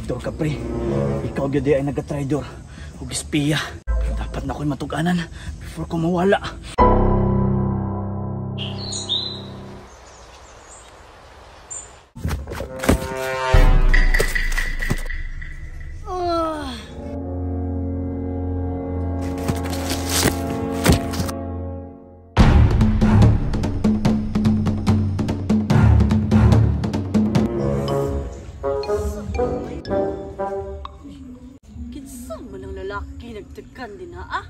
Traidor ka, pre. Ikaw gyud ay nagatraidor ug espiya. Pero dapat na ako'y matuganan before ko mawala. Kinsa man ang lalaki nagtekan din ha ah?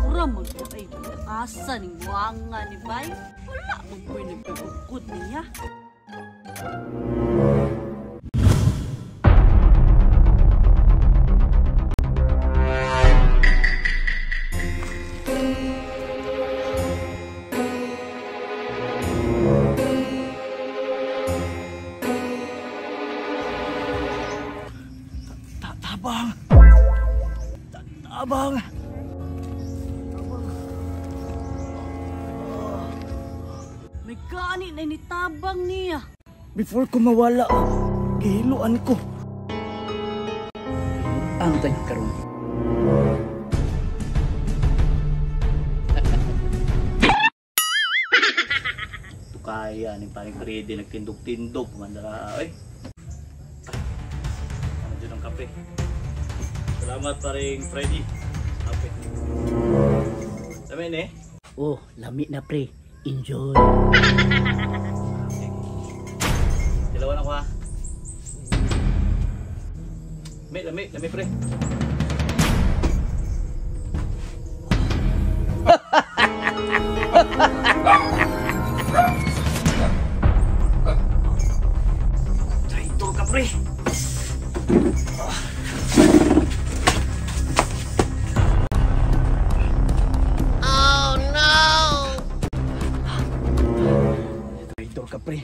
Mura magpatay asa ning buanga ni bay. Wala man ko'y nagkagukod niya. Tabang! Tabang! May gani na nitabang niya. Before ko mawala, gihiluan ko. Ano tayo karon? Tukaya ni paring Freddy nagtindog-tindog mandara oy. Ano dyan ang kape? Salamat paring Freddy. Kape. Lami ni? Oh, lami na pre. Enjoy. Okay. Dalawa na ko ha. Lami, lami, lami pre. Traidor ka pre. Oh no! Traidor ka pre.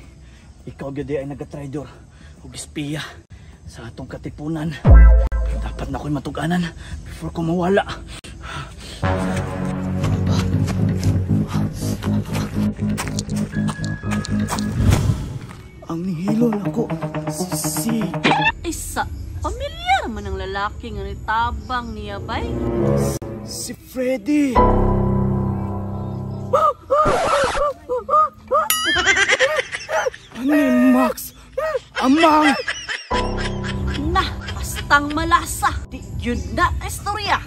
Ikaw gyud ay nagatraidor ug espiya sa atong katipunan. Pero dapat na ako'y matuganan before ko mawala. Ang nihilo nako si Isa, pamilyar man ang lalaki nga nitabang niya bay. Si Freddy. Ano ni Max? Amang! Na, bastang malasa. Di yun na istorya.